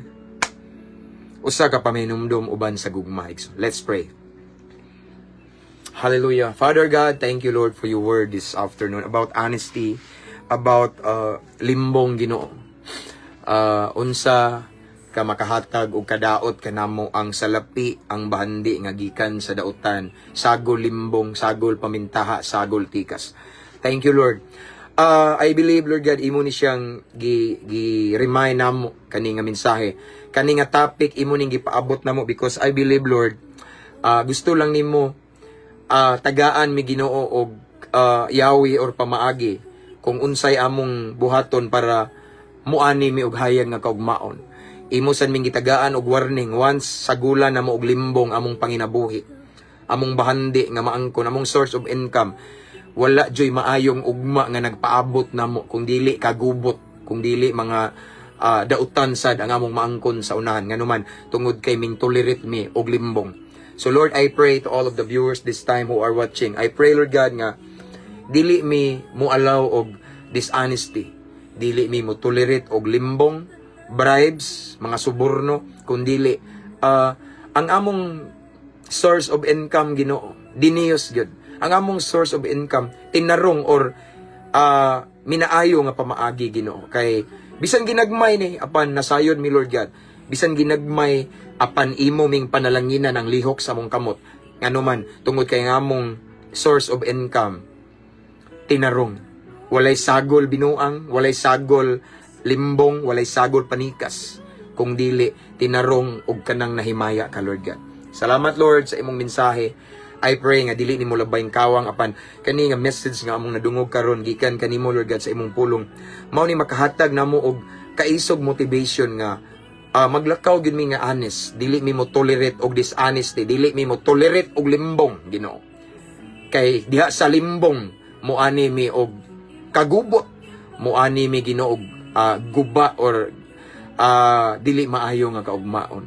Usa ka paminumdum uban sa gugma, igsoon. Let's pray. Hallelujah. Father God, thank you, Lord, for your word this afternoon about honesty, about limbong, Ginoo. Unsa ka makahatag og kadaot kanamo ang salapi, ang bahandi nga gikan sa dautan, sagol limbong, sagol pamintaha, sagol tikas. Thank you, Lord. I believe, Lord God, imo ni siyang gi remind namo kani nga mensahe, kani nga topic, imo ning gipaabot namo because I believe, Lord, gusto lang nimo tagaan mi, Ginoo, og yawi or pamaagi kung unsay among buhaton para muani mi og hayag nga kaugmaon. Imo san ming gitagaan og warning once sagula na mo og limbong among panginabuhi, among bahandi nga maangkon, among source of income, wala joy maayong ugma nga nagpaabot namo kung dili kagubot, kung dili mga dautan sad ang among maangkon sa unahan, nganuman tungod kay ming tolerate mi og limbong. So Lord, I pray to all of the viewers this time who are watching, I pray, Lord God, nga dili mi mo allow og dishonesty, dili mi mo tolerate og limbong, bribes, mga suborno, kundili ang among source of income, Ginoo, diniyos gyud. Ang among source of income tinarong or minaayo nga pamaagi, Ginoo, kay bisan ginagmay ni apan nasayod mi, Lord God. Bisan ginagmay apan imo ming panalanginan ang lihok sa among kamot, nganuman tungod kay ang among source of income tinarong, walay sagol binuang, walay sagol limbong, walay sagol panikas, kung dili tinarong og kanang nahimaya ka, Lord God. Salamat, Lord, sa imong mensahe. I pray nga dili nimo labayng kawang apan kani nga message nga among nadungog karon gikan kanimo, Lord God, sa imong pulong, mao ni makahatag namo og kaisog motivation nga maglakaw gyud mi nga honest, dili mi mo tolerate og dishonesty, dili mi mo tolerate og limbong, Ginoo, kay diha sa limbong moani mi og kagubot, moani mi, Ginoo, og guba or dili maayo nga kaugmaon.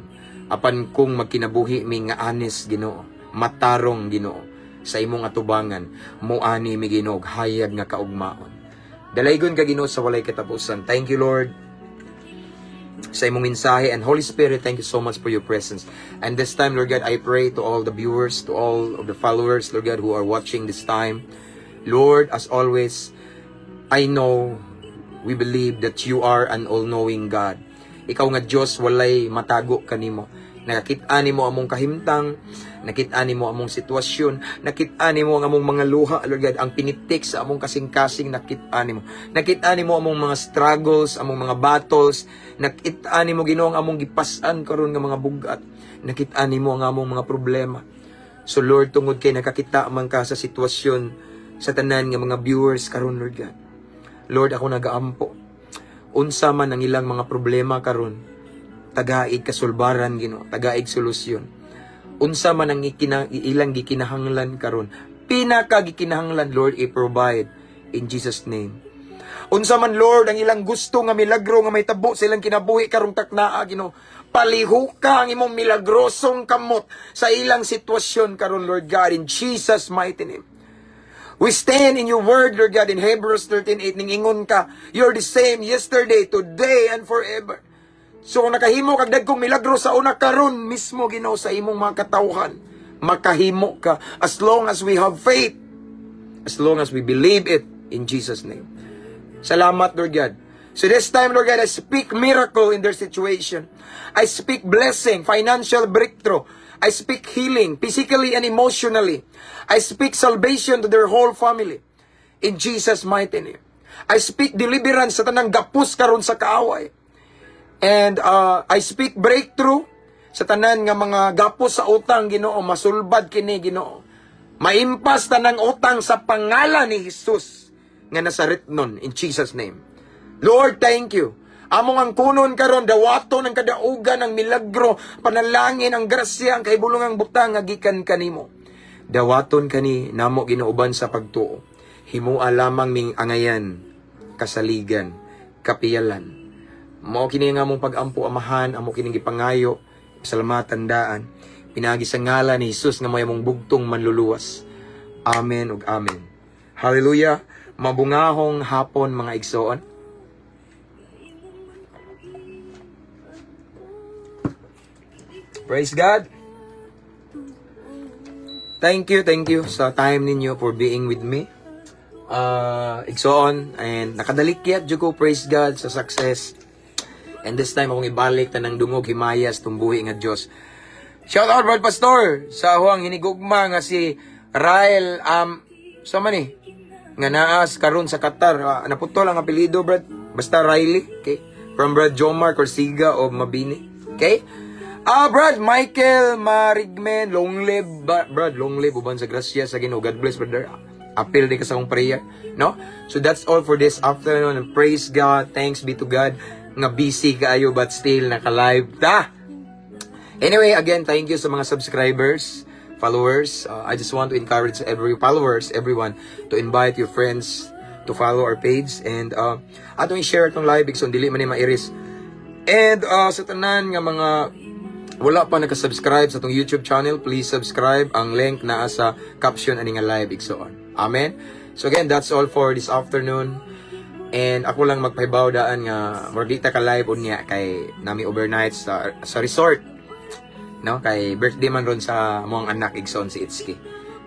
Apan kung magkinabuhi mi nga honest, Ginoo, matarong, Ginoo, sa imong atubangan, moani mi, Ginoo, og hayag nga kaugmaon. Dalaygon ka, Ginoo, sa walay katapusan. Thank you, Lord, sa imong mensahe. And Holy Spirit, thank you so much for your presence. And this time, Lord God, I pray to all the viewers, to all of the followers, Lord God, who are watching this time. Lord, as always, I know, we believe that you are an all-knowing God. Ikaw nga Diyos, walay matago kanimo. Nakakita nimo among kahimtang, nakita nimo among sitwasyon, nakita nimo ang among mga luha, Lord God, ang pinitik sa among kasing-kasing, nakita nimo. Nakita nimo among mga struggles, among mga battles, nakita nimo, Ginoo, ang among gipas-an karon nga mga bugat. Nakita nimo ang among mga problema. So Lord, tungod kay nakakita man ka sa sitwasyon sa tanan nga mga viewers karon, Lord God. Lord, ako nagaampo. Unsa man ang ilang mga problema karon, tagaig kasulbaran, Ginoo, tagaig solusyon. Unsa man ang ilang gikinahanglan karon, pinaka gikinahanglan, Lord, i-provide in Jesus' name. Unsa man, Lord, ang ilang gusto nga milagro nga mahitabo sa ilang kinabuhi karong taknaa, Ginoo, palihuka ang imong milagrosong kamot sa ilang sitwasyon karon, Lord God, in Jesus' mighty name. We stand in your word, Lord God, in Hebrews 13:8, ning ingon ka, "You're the same yesterday, today, and forever." So kung nakahimo kag dagkong milagro sa una, karon mismo, Ginoo, sa imong mga katawhan, makahimo ka as long as we have faith, as long as we believe it in Jesus' name. Salamat, Lord God. So this time, Lord God, I speak miracle in their situation. I speak blessing, financial breakthrough. I speak healing, physically and emotionally. I speak salvation to their whole family. In Jesus' mighty name. I speak deliverance sa tanang gapos karon sa kaaway. And I speak breakthrough sa tanan nga mga gapos sa utang, Ginoo, masulbad kini, Ginoo. Maimpas tanang utang sa pangalan ni Jesus nga Nazaretnon, in Jesus' name. Lord, thank you. Among ang kunon karon, dawaton ang kadaugan, ang milagro, panalangin, ang grasya, ang kahibulongang butang nga gikan kanimo. Dawaton kani namo, Ginoo, uban sa pagtuo. Himua lamang ming angayan, kasaligan, kapiyalan. Mao kini nga among pag-ampo, Amahan, amo kining gipangayo, salamatan daan. Pinaagi sa ngalan ni Jesus nga may among bugtong manluluwas. Amen ug amen. Hallelujah. Mabungahong hapon, mga igsoon. Praise God. Thank you sa time ninyo for being with me. Igsoon, and nakadalikyat jud ko, praise God, sa success. And this time, akong ibalik tanang dungog himayas tumbuhi nga Dios. Shout out, Brad Pastor, sa akoang hinigugma nga si Rael sa man ni nga naas karon sa Qatar. Naputol ang apelyido, Brad. Basta Riley, okay? From Brad Jomar Corsiga of Mabini. Okay? Brad Michael Marigmen, long live, Brad, long live uban sa grasya sa Ginoo. God bless, brother. Apil di ka sa akong prayer, no? So that's all for this afternoon. And praise God, thanks be to God nga busy kaayo but still naka-live ta. Anyway, again, thank you sa mga subscribers, followers. I just want to encourage every followers, everyone, to invite your friends to follow our page and atong i-share itong live so dili man ni mairis. And sa tanan nga mga wala pa naka-subscribe sa atong YouTube channel, please subscribe. Ang link naa sa caption ani nga live, igsoon. Amen. So again, that's all for this afternoon. And ako lang magpahibaw daan nga murag di ta ka live unya kay nami overnight sa resort. No? Kay birthday man ron sa among anak, igsoon, si Itski.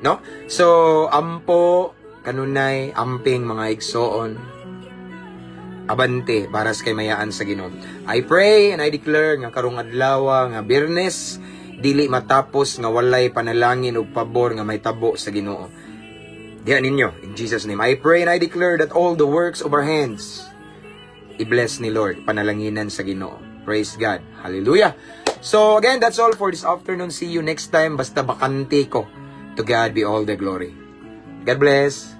No? So ampo kanunay, amping mga igsoon, abante para sa kaymayaan sa Ginoo. I pray and I declare nga karong adlaw nga Biyernes dili matapos nga walay panalangin ug pabor nga may tabo sa Ginoo. Diha ninyo, in Jesus' name. I pray and I declare that all the works of our hands i-bless ni Lord, panalanginan sa Ginoo. Praise God. Hallelujah. So again, that's all for this afternoon. See you next time. Basta bakante ko. To God be all the glory. God bless.